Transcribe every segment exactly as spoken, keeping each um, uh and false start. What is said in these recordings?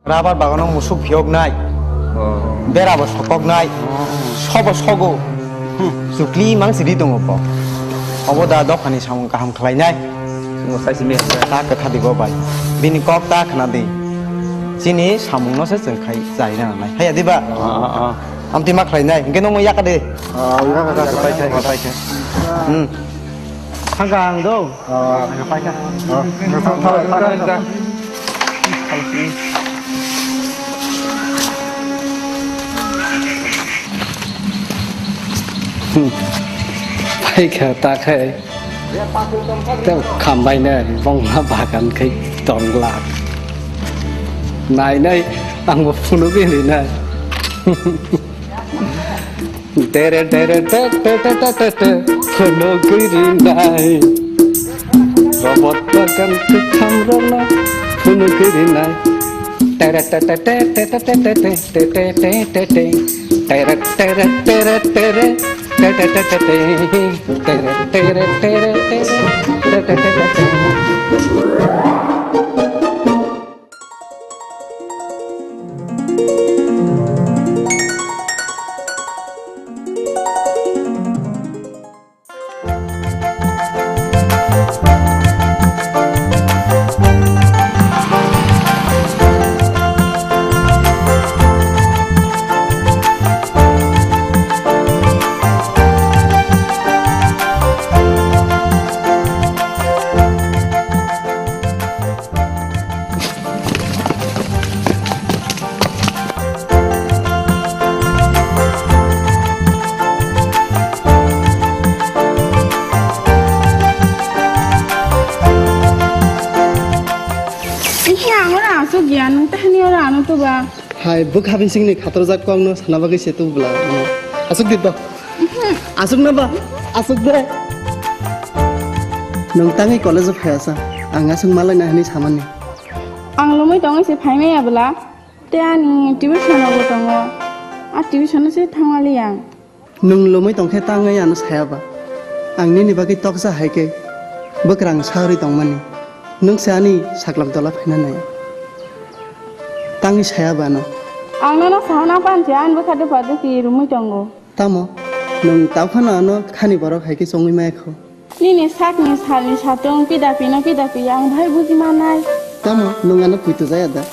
Rabar bagano musuk phiyoknai, Oh. Bera bo sokoknai, Oh. Sobo sogo, Hmm. Chukli mang sidi tongo bo. Obo da dophani samung kaham khlainai. Bo sai simi. Ta kwtha di bo bai. Bini kok ta khna di. Chini samung no se chwng khai chai na nai. Haya di ba? Ah, ah, ah. Amtwi ma khlainai. Hingke nong yaka de. Ah, yaka, yaka. Pai kha, pai kha. Hmm. Thangka ang do. Ah, pai kha. Ah, thang, thang, thang, thang. Hmm. Pai kha ta khai. Tei khambai nai, bongla bagan khai tongla. Nai nai, ang bo phunugwi rinai. Tere tere te te te te te te, phunugwi rinai. Robot bagan kwkham rokno phunugwi rinai. Tere te te te te te te te te. Tere tere tere tere. Iya, ang ora asuk ya, nung tahani ora anu tu ba. Hai, bwkha bisingni khatorjak kokno sana bagwi se tubla. Asuk di to. Asuk na ba? Asuk de. Nung tangwi college o phaiya sa. Ang asuk malai na hini samani. Ang lumui tongwi se phaimaya bwla. Te ani tuition rogo tongo. A tuition se thangmali ang. Nung lumui tongkhe tangwi ano saya ba. Ang nini bagwi toksa hai khe bwkrang sawi tongmani. Nung se ani saklam tola phaina nai. Tangwi saya ba ano. Ang nono sahana panse ani bwkha dopha dophi rumui tongo. Tamo? Nung tao phano ano khani borok hai khe chongwi maya kho. Nini sakni salni satung pidapino pidapi ang bahai buji manai. Tamo nung ano puito jaya da?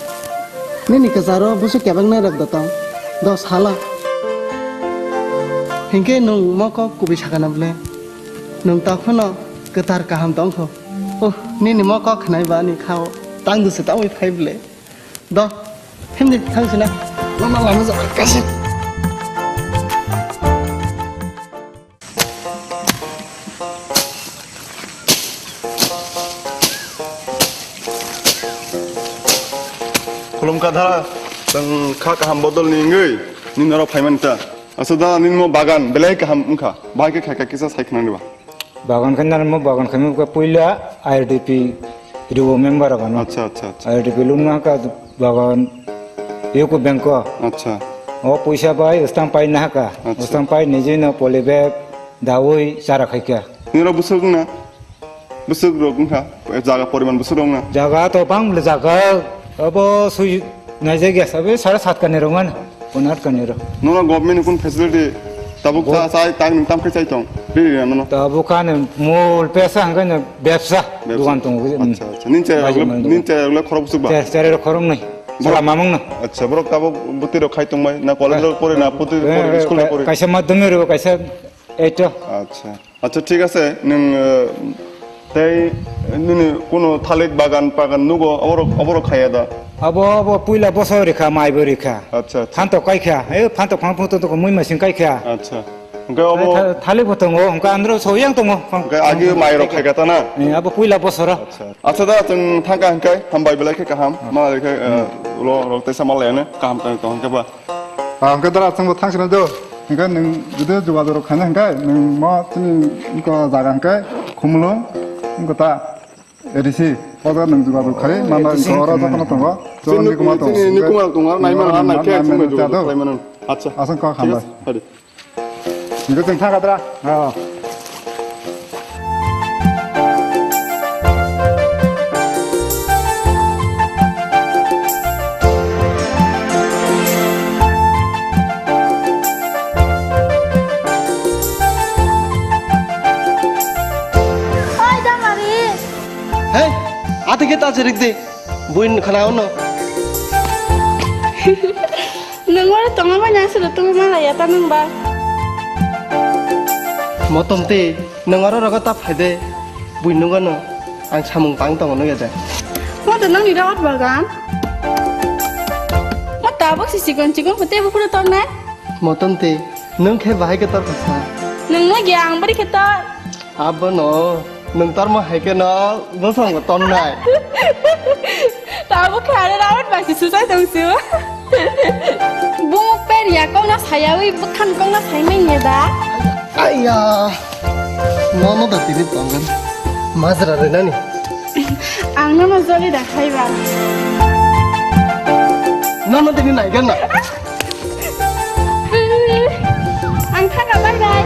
Nini kwcharo busuk kebaknai rok da tong? Do sala. Hinkhe nung mo kok kubui sakana ble? Nung tao phano kwthar kaham tong kho. Oh, nini mo kok khnai ba ani khao. Tang du se tawi phai ble. Do, himdi thang sina. Lama lama ja kasi. Khulumkha da, tang kha kaham bodol ni wngwi, nini norok phaiman ta. Asa da, nini mo bagan, belai kaham wngkha. Bahai khe khaika kisa sai khna niba. Bagan khe narwkma bagan khaima khe puila I R D P ribo member rok ano. Acha, acha, acha. I R D P lungna kha bagan U C O bank o. Acha. O puisa bai ustang pai nahaka. Acha. Ustang pai niji no poly bag dawi chara khaika. Niro busuk na? Busuk rok wngkha. Jaga poriman busuk rok na? Jaga to bang le jaga abo sui naijak ya sabe sara sat kani rok man. Konar kaniro. Nona government ni kun facility tabuk ta chai tang nung tam khe chai tong. Ri ri nono. Tabuk kane mol pesa hangkane bebsa. Bebsa. Dukan tongo. Acha, acha. Nin chai rok le khorok busuk ba. Chai rok khorok nai. Sala mamang na. Acha, borok tabuk buti rok khai tong bai. Na college rok pore na puti pore school rok pore. Kaisa madhyamik rok kaisa eto. Acha. Acha, thik ase, nwng, eh, tei nini kuno thalik bagan pagan nugo, oborok, oborok khaya da? Abo, abo puila bosor rikha, mai bo rikha. Acha, acha. Phantok kai kha, eh, phantok phang phang tok mui masing kai kha. Acha. Hingke obo tha-, thalik bo tongo, hingke andro soyang tongo. Hingke agi mai rok khai kha ta na? Eh, abo puila bosor. Acha. Acha da, chwng thangka hingke, hambai belai khe kaham. Ma rikhe, eh, lo rok tei sama layane, kaham tong tong hingke ba. Ah, hingke dara chwngbo thangsina do. Hingke nwng jodi jogajog rok khaina hingke nwng mo chini wngkha jaga hingke Khumulwng wngkha ta A D C. O jaga nwng jogajog khai mano wngkha oro jotono tongo. Chini Nikumar tongo. Chini Nikumar tongo, naimano, naimano, naikhe naimano, chwngno jogajog khlaimano. Acha. Aswk kok hambai. Thik ase, phadi. Hingke chwng thangkha dra. Oh. Chirik di, buin khana ono. Nwng oro tongma bai nang sero tongma malaya ta nwng ba. Motom ti, nwng oro rogo ta phai de, buin nung ano, ang samung tang tongo nung ya de. Mo to nang ni rawat bagan. Mo tabok si chikon chikon phote bukuro tongnai. Motom ti, nwng khe bahai khe tor kha sa. Nwng no gya ang bari khe tor. Abono, nwng tor ma hai khe no, bosong bo ton nai. Tabuk khe aro rawat ba si susai tong su. Bumuk per ya kong no sayawi, bwkhan kong no sai meng ye da. Aiya, no no da tini tongan. Majra re nani. Ang no no joli da khai ba. No no tini nai gan na. Ang thangna bai bai.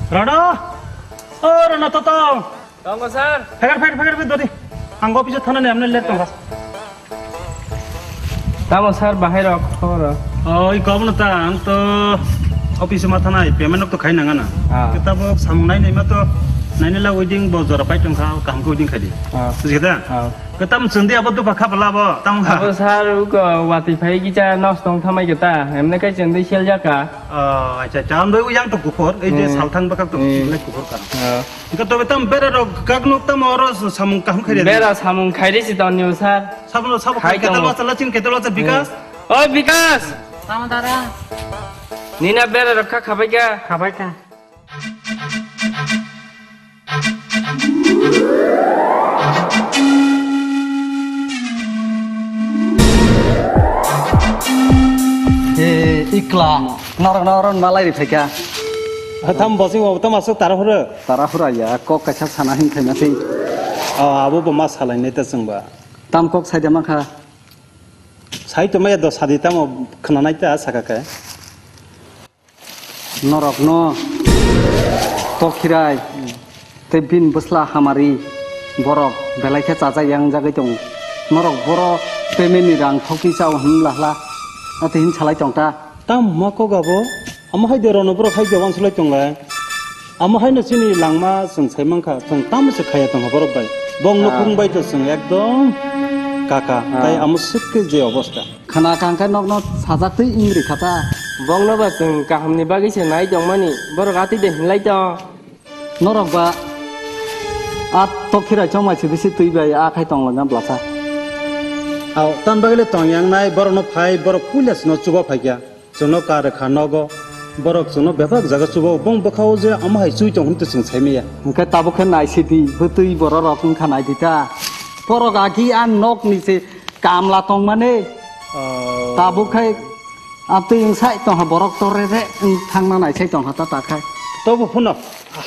Rana! O Rana, totong! Tongo, sir. Phaikar, phaikar, phaikar, dodi. Ang office-o thanani amne late tongkha. Tamo, sir, bahai rok, khobor rok? Oi, kobno ta, ang to office-o ma thanai, payment rok to khai nangana. Ah. Kitabok samung nai nai ma to, nai nai la wedding bo jora pai tongkha, kaham khe wedding khai di. Ah. Bujikha da? Ah. Kitam chwng di abo dupha kha bwla bo, tamo ha. Abo, sir, uko watwi phai kisa nos tong thamai khe ta, emne kai chwng di sel jaka. Oh, acha, acha, ang doi yang to kuphur, ei je hmm. Salthang bakak to hmm. Kuphur kar. Ah. Hingke tobe tamo bera rok kak nuk tamo oro samung kaham khairi. Bera samung khairi si tong niyo sir. Sabo no sabo khai ketel tongo. Wasa lachin ketel wasa Bikas. Hmm. Oi Bikas. Tamo dara. Nina bera rok kha khabai kha. Khabai kha. Eh, ikla. Norok norok malai ri phaikha. Tam bosing bo tam aswk tara horo. Tara hora ya, kok kaisa sana hin khaina thing. Oh, abo bo ma salai nai ta chwng ba. Tam kok sai da mankha. Sai to maya do sadi tamo khna nai ta saka khe. Norok no tokhirai. Tei bini bwsla hamari borok belai khe chajak yang jagwi tongo. Norok borok payment ni rang thokwi chao hwnla hla, ate hin salai tong ta. Tam hwnma kok abo, amo hai de rono borok hai de wansulai tonglai. Amo hai no chini langma chwng sai mankha, chwng tamo se khaya tongkha borok bai. Bong no ah. Khung bai to chwng ekdom kaka, ah. Tai amo swk khe je obostha. Khna kang khe nokno sajak twi wng rikha ta. Bongno ba chwng kahamni bagwi se nai tongmani, borok atwi de hinlai tong. Norok ba a tokhirai chongmai se bisi twi bai a khai tonglaina bwlasa. Ao, tan bagwi le tong yang nai, borokno phai, borok puila sino chuba phaikha. Chwngno kar rwkha nogo, borok chwngno bebak jaga chuba, bong bwkhao je amo hai chui tong hwn twi chwng sai maya. Hwnkhe tabuk khe nai sidi, bwtwi borok rok wngkha nai di ta. Borok agi a nokni se Kamla tongmani. Oh. Tabuk khai amtwi wngsai tongha borok torre re wng thangna naisai tongha ta ta khai. Tobo phano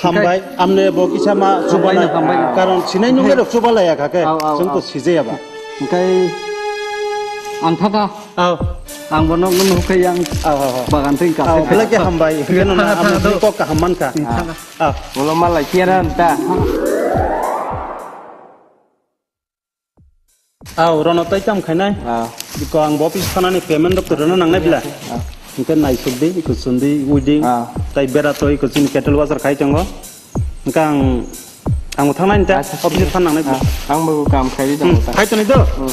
hambai, amne bo kisa ma hambai no, chubalai. Hambai no. Karon sinai nungwi rok chubalai ya kha khe. Au, au, chwng to au. Sijaya ba. Hwnkhe ang thaka. Au. Ang bono nung nukhai yang au, au, au. Bagan twi ka. Au, belai khe hambai. Hwnkhe no na amne kok kaham mankha. Thaka. Au. Ulo malai kiara ta. Aw, rono tai tam khainai. Ah. Iko ang bo office thanani payment rok to rono nangnai bila. Ah. Hingke naisuk di, iko sundi, wedding, ah. Tai bera to, iko chini kettle washer khai tongo. Hingke ang, ang bo thangnai ta, acha, office than nangnai bila. Ah, ang bo kam khai di tongo ta. Hmm, khai tongo do? Hmm.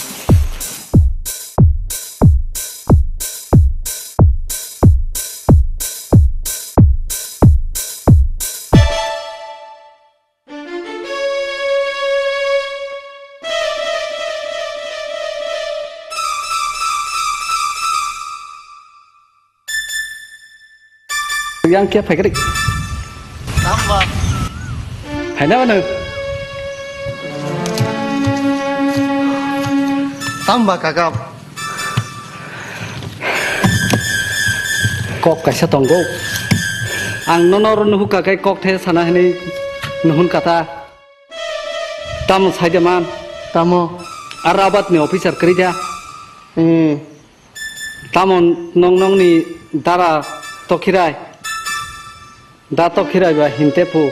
Yang kia phaikari. Tamba. Haina mano. Tamba kakap. Kok kaisa tongo. Ang nono oro nuhukha khe kok the sana hinwi nuhun kata. Tamo saide man? Tamo? Ar rabat ni officer kwrwi da? Hmm. Tamo nong nong ni dara tokhirai? Da tokhirai ba hinte phu.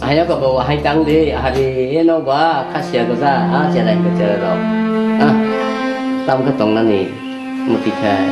Ahai no kabo ahai tang de, ahari eno ba khasia goja, ah, cherai hingke cherai rok. Ah, tam khe tongnani muti khai.